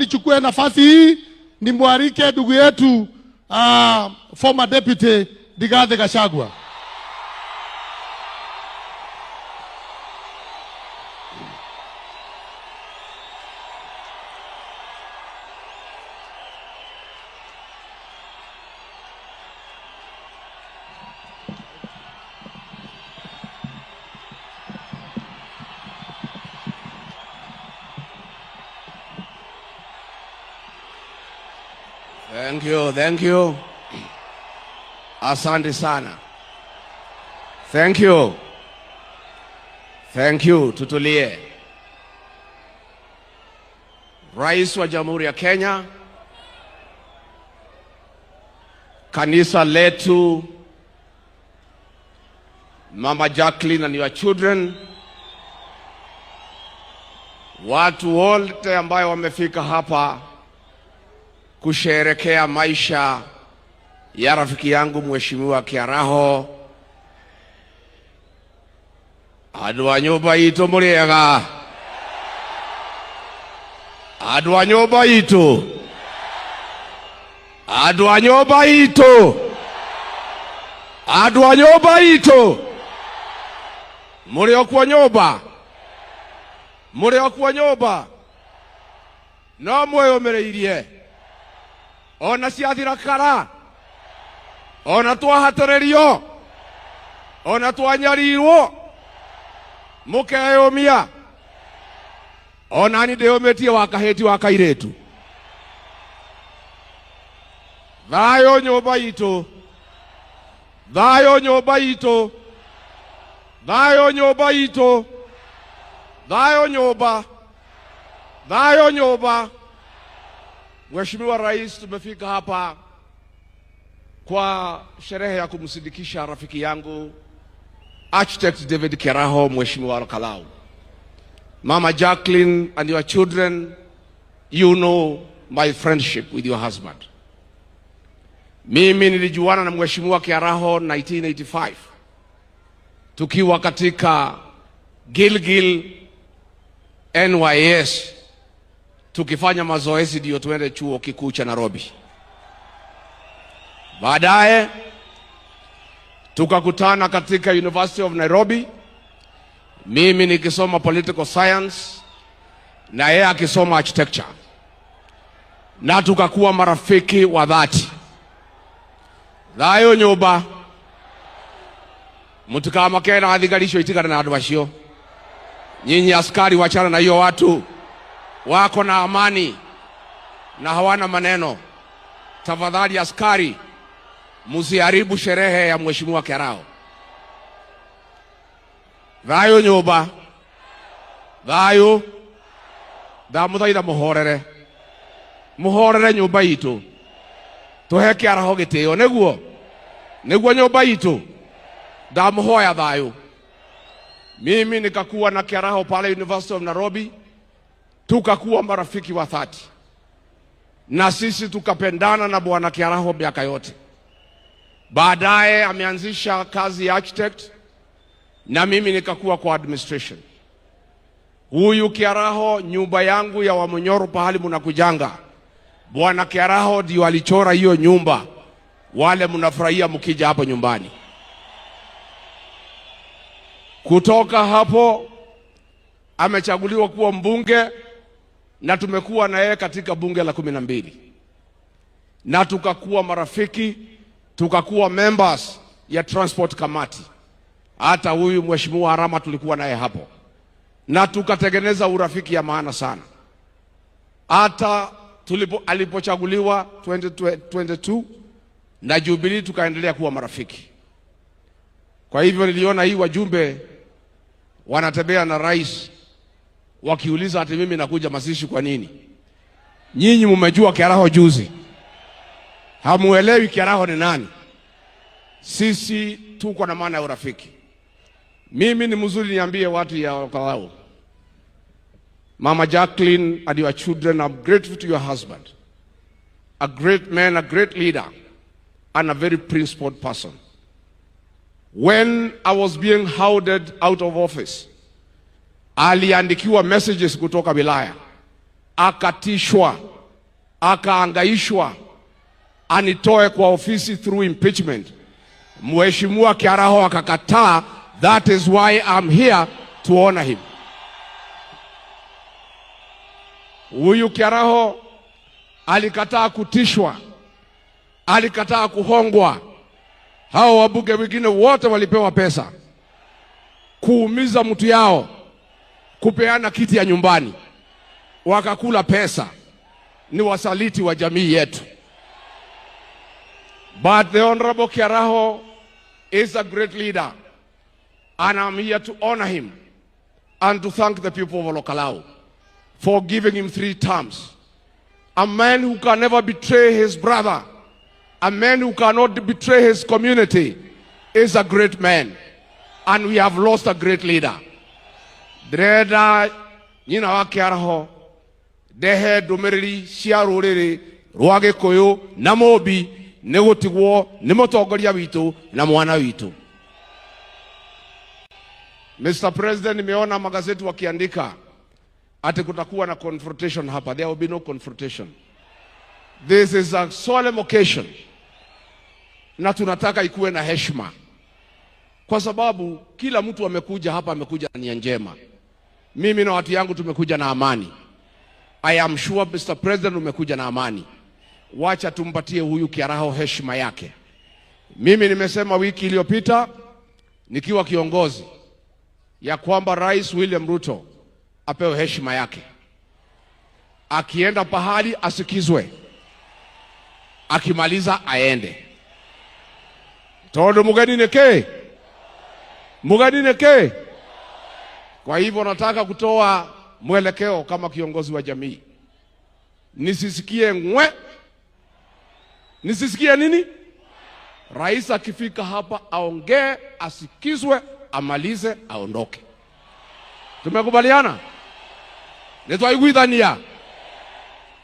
Nichukue nafasi hii nimwalike ndugu yetu former deputy Rigathi Gachagua. Thank you, thank you. Asante sana. Thank you. Thank you. Tutulie. Rais wa Jamhuri ya Kenya, kanisa letu, Mama Jacqueline and your children, watu wote ambayo wamefika hapa kusherekea maisha ya rafiki yangu Mheshimiwa Kiaraho. Andu a nyumba itu muriega, andu a nyumba itu, andu a nyumba itu, andu a nyumba itu, muri okuo nyumba, muri okuo nyumba, no mwiyumiriirie ona ciathira kara, ona twahatĩrĩrio, ona twanyarirwo, mukeyũmia. Ona ni ndĩyũmĩtie wa kahĩti wa kairĩtu. Thayũ nyũmba itũ, thayũ nyũmba itũ, thayũ nyũmba itũ, thayũ nyũmba, thayũ nyũmba. Mheshimiwa Rais, tumefika hapa kwa sherehe ya kumsindikisha rafiki yangu Architect David Kiaraho, Mheshimiwa Olkalou. Mama Jacqueline and your children, you know my friendship with your husband. Mimi nilijuana na Mheshimiwa Kiaraho 1985 tukiwa katika Gilgil NYS tukifanya mazoezi ndio tuende chuo kikuu cha Nairobi. Baadaye tukakutana katika University of Nairobi, mimi nikisoma political science na yeye akisoma architecture, na tukakuwa marafiki wa dhati. Thayo nyumba mutikamakena na thigari icio itigane na andu acio. Nyinyi askari, wachana na hiyo watu wako na amani na hawana maneno. Tafadhali askari, msiharibu sherehe ya Mheshimiwa Kiaraho. Thayo nyumba, thayo, ndamuthaitha muhorere, muhorere nyumba itu, tuhe Kiaraho gitio, niguo niguo nyumba itu, ndamuhoya thayo. Mimi nikakuwa na Kiaraho pale University of Nairobi, tukakuwa marafiki wa dhati, na sisi tukapendana na bwana Kiaraho miaka yote. Baadaye ameanzisha kazi ya architect na mimi nikakuwa kwa administration. Huyu Kiaraho, nyumba yangu ya Wamunyoro pahali mnakujanga, bwana Kiaraho ndio alichora hiyo nyumba, wale mnafurahia mkija hapo nyumbani. Kutoka hapo amechaguliwa kuwa mbunge na tumekuwa na yeye katika bunge la 12 na tukakuwa marafiki, tukakuwa members ya transport committee. Hata huyu mheshimiwa Arama tulikuwa naye hapo, na tukatengeneza urafiki ya maana sana. Hata alipochaguliwa 2022 na Jubilee tukaendelea kuwa marafiki. Kwa hivyo niliona hii wajumbe wanatembea na rais wakiuliza ati mimi nakuja mazishi kwa nini? Nyinyi mmejua Kiaraho juzi, hamuelewi Kiaraho ni nani. Sisi tuko na maana ya urafiki. Mimi ni mzuri, niambie watu ya Olkalou. Mama Jacqueline and your children, I'm grateful to your husband. A great man, a great leader, and a very principled person. When I was being hounded out of office, aliandikiwa messages kutoka wilaya Akatishwa, akaangaishwa, anitoe kwa ofisi through impeachment. Mheshimiwa Kiaraho akakataa. That is why I'm here to honor him. Huyu Kiaraho alikataa kutishwa, alikataa kuhongwa. Hao wabunge wengine wote walipewa pesa kuumiza mtu yao, kupeana kiti ya nyumbani, wakakula pesa. Ni wasaliti wa jamii yetu. But the Honorable Kiaraho is a great leader, and I'm here to honor him and to thank the people of Olkalou for giving him 3 terms. A man who can never betray his brother, a man who cannot betray his community, is a great man, and we have lost a great leader. Ndĩrenda nyina wa Kiaraho ndehe ndũmĩrĩri cia rũrĩrĩ rwa Gĩkũyũ na Mũmbi nĩ gũtigwo nĩ mũtongoria witũ na mwana witũ. Mr. President, nimeona magazeti wakiandika ati kutakuwa na confrontation hapa. There will be no confrontation. This is a solemn occasion, na tunataka ikuwe na heshima, kwa sababu kila mtu amekuja hapa, amekuja na nia njema. Mimi na watu yangu tumekuja na amani. I am sure Mr. President umekuja na amani. Wacha tumpatie huyu Kiaraho heshima yake. Mimi nimesema wiki iliyopita nikiwa kiongozi ya kwamba Rais William Ruto apewe heshima yake. Akienda pahali asikizwe, akimaliza aende. Tondu mugeni neke? Mugeni neke? Kwa hivyo nataka kutoa mwelekeo kama kiongozi wa jamii. Nisisikie ngwe. Nisisikie nini? Rais akifika hapa aongee, asikizwe, amalize, aondoke. Tumekubaliana? Nitwaiguithania.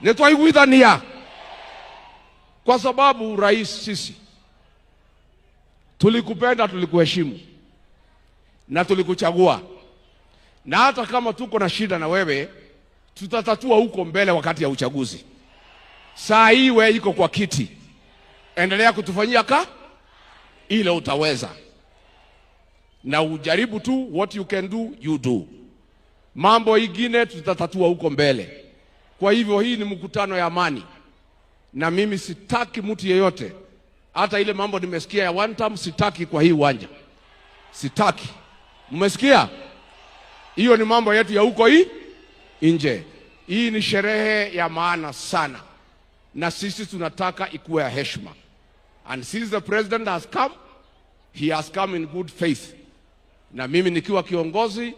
Nitwaiguithania. Kwa sababu rais, sisi tulikupenda, tulikuheshimu na tulikuchagua. Na hata kama tuko na shida na wewe, tutatatua huko mbele wakati ya uchaguzi. Saa hii wewe iko kwa kiti, endelea kutufanyia ka ile utaweza, na ujaribu tu, what you can do you do. Mambo ingine tutatatua huko mbele. Kwa hivyo hii ni mkutano ya amani, na mimi sitaki mtu yeyote, hata ile mambo nimesikia ya one term sitaki kwa hii uwanja, sitaki. Mmesikia? Hiyo ni mambo yetu ya huko hii nje. Hii ni sherehe ya maana sana, na sisi tunataka ikuwe ya heshima. And since the president has come, he has come in good faith. Na mimi nikiwa kiongozi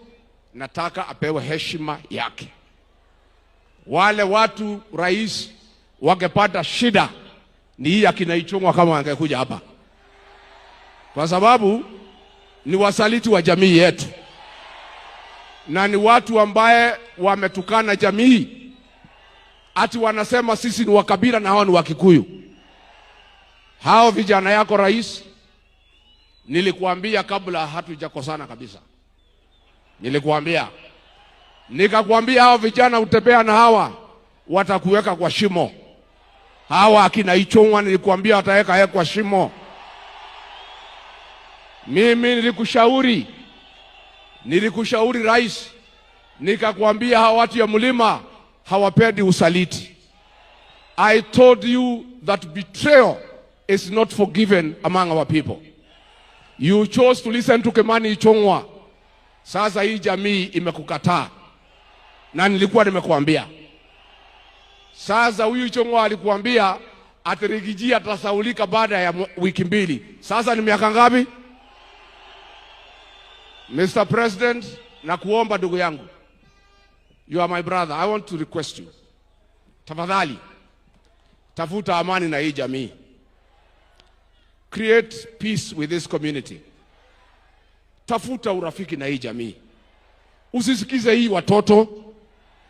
nataka apewe heshima yake. Wale watu rais wangepata shida ni hii akina Ichung'wa kama wangekuja hapa, kwa sababu ni wasaliti wa jamii yetu na ni watu ambaye wametukana jamii, ati wanasema sisi ni wa kabila na hao ni wa Kikuyu. Hao vijana yako rais, nilikuambia kabla hatujakosana kabisa, nilikuambia, nikakwambia hao vijana utembea na hawa watakuweka kwa shimo. Hawa akina Ichung'wa nilikuambia wataweka yeye kwa shimo. Mimi nilikushauri rais, nikakwambia hawa watu ya mlima hawapendi usaliti. I told you that betrayal is not forgiven among our people. You chose to listen to Kimani Ichung'wa. Sasa hii jamii imekukataa, na nilikuwa nimekuambia. Sasa huyu Ichung'wa alikuambia ati Riggy G atasaulika baada ya wiki mbili. Sasa ni miaka ngapi? Mr. President, nakuomba ndugu yangu, you are my brother, I want to request you, tafadhali tafuta amani na hii jamii. Create peace with this community. Tafuta urafiki na hii jamii. Usisikize hii watoto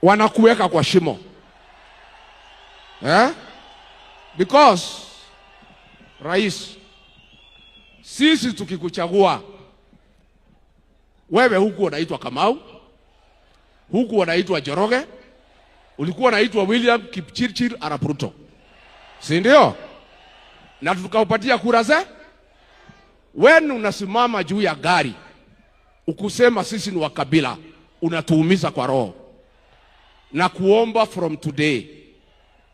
wanakuweka kwa shimo. Because rais, sisi tukikuchagua wewe, huku wanaitwa Kamau, huku wanaitwa Njoroge, Ulikuwa unaitwa William Kipchirchir Arap Ruto, si ndio? Na tukaupatia kura ze. Wewe unasimama juu ya gari ukusema sisi ni wa kabila, unatuumiza kwa roho. Na kuomba from today,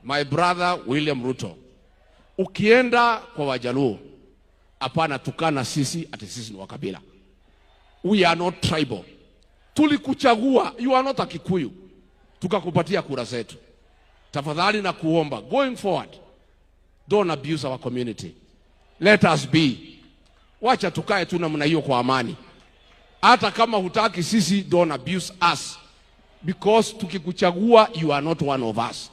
my brother William Ruto, ukienda kwa Wajaluo, hapana tukana sisi ati sisi ni wa kabila. We are not tribal. Tulikuchagua, you are not a Kikuyu, tukakupatia kura zetu. Tafadhali na kuomba, going forward, don't abuse our community. Let us be. Wacha tukae tu namna hiyo kwa amani. Hata kama hutaki sisi, don't abuse us because tukikuchagua you are not one of us.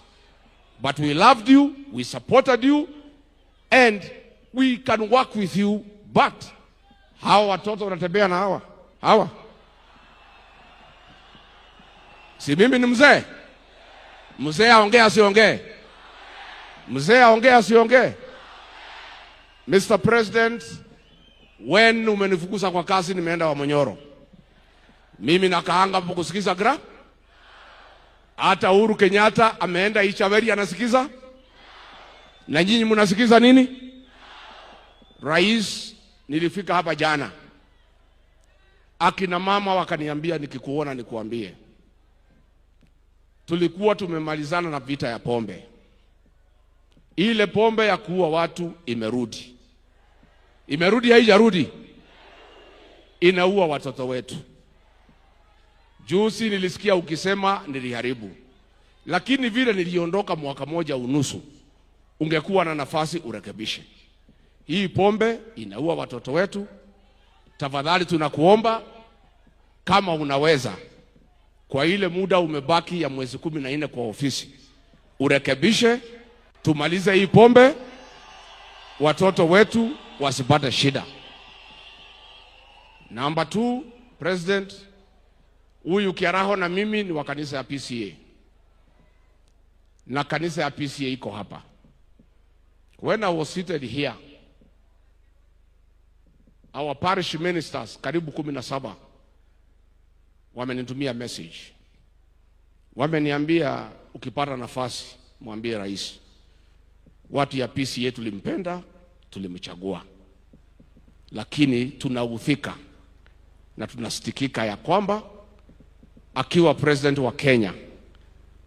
But we loved you, we supported you and we can work with you, but hawa watoto wanatembea na hawa hawa, si mimi ni mzee? Mzee aongee asiongee? Mzee aongee asiongee? Mr. President, when umenifukuza kwa kazi, nimeenda Wamunyoro, mimi nakaanga hapo kusikiza gra. Hata Uhuru Kenyatta ameenda Ichaweri anasikiza, na nyinyi mnasikiza nini? Rais, nilifika hapa jana, akina mama wakaniambia nikikuona nikuambie, tulikuwa tumemalizana na vita ya pombe. Ile pombe ya kuua watu imerudi, imerudi, haijarudi? Inaua watoto wetu. Juzi nilisikia ukisema niliharibu, lakini vile niliondoka mwaka moja unusu, ungekuwa na nafasi urekebishe. Hii pombe inaua watoto wetu. Tafadhali tunakuomba kama unaweza, kwa ile muda umebaki ya mwezi 14 kwa ofisi, urekebishe, tumalize hii pombe, watoto wetu wasipate shida. Number two, President, huyu Kiaraho na mimi ni wa kanisa ya PCEA na kanisa ya PCEA iko hapa. When I was seated here, our parish ministers karibu 17 wamenitumia message, wameniambia ukipata nafasi mwambie rais, watu ya PCEA tulimpenda, tulimchagua, lakini tunaudhika na tunasikitika ya kwamba akiwa president wa Kenya,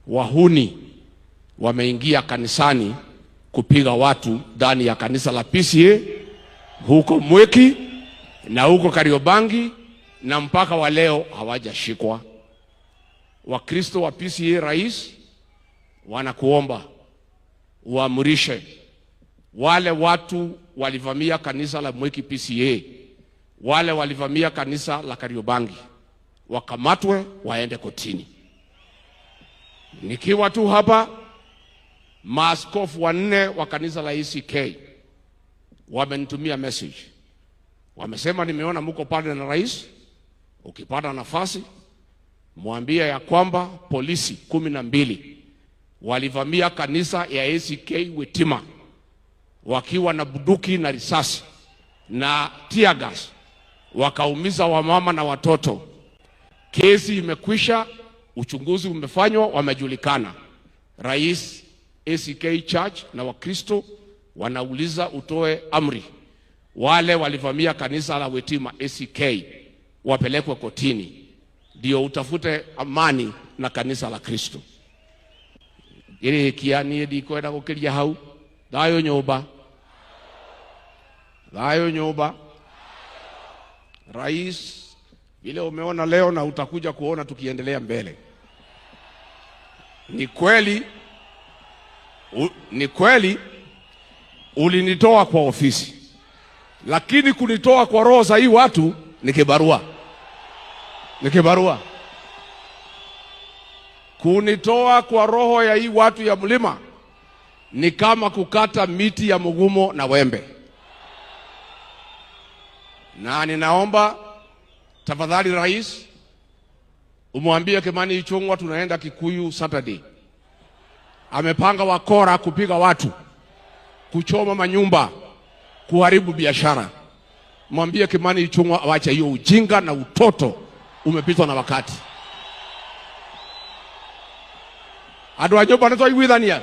wahuni wameingia kanisani kupiga watu ndani ya kanisa la PCEA huko Mwiki na huko Kariobangi, na mpaka wa leo hawajashikwa. Wakristo wa PCEA, rais, wanakuomba uamrishe wale watu walivamia kanisa la Mwiki PCEA, wale walivamia kanisa la Kariobangi wakamatwe waende kotini. Nikiwa tu hapa, maaskofu wanne wa kanisa la ACK wamenitumia message, wamesema nimeona muko pale na rais, ukipata nafasi mwambie ya kwamba polisi 12 walivamia kanisa ya ACK Witima wakiwa na bunduki na risasi na tear gas, wakaumiza wamama na watoto. Kesi imekwisha, uchunguzi umefanywa, wamejulikana. Rais, ACK Church na Wakristo wanauliza utoe amri, wale walivamia kanisa la Witima ACK wapelekwe kotini, ndio utafute amani na kanisa la Kristo. Ngĩrĩkia niĩ ndikwenda gũkĩria hau. Thayũ nyũmba, thayũ nyũmba. Rais, vile umeona leo na utakuja kuona tukiendelea mbele, ni kweli, ni kweli ulinitoa kwa ofisi, lakini kunitoa kwa roho za hii watu ni kibarua, ni kibarua. Kunitoa kwa roho ya hii watu ya mlima ni kama kukata miti ya mugumo na wembe. Na ninaomba tafadhali rais, umwambie Kimani Ichung'wa tunaenda Kikuyu Saturday. Amepanga wakora kupiga watu, kuchoma manyumba, kuharibu biashara. Mwambie Kimani Ichung'wa awache hiyo ujinga na utoto, umepitwa na wakati. Andũ a nyũmba nĩ twaiguithania.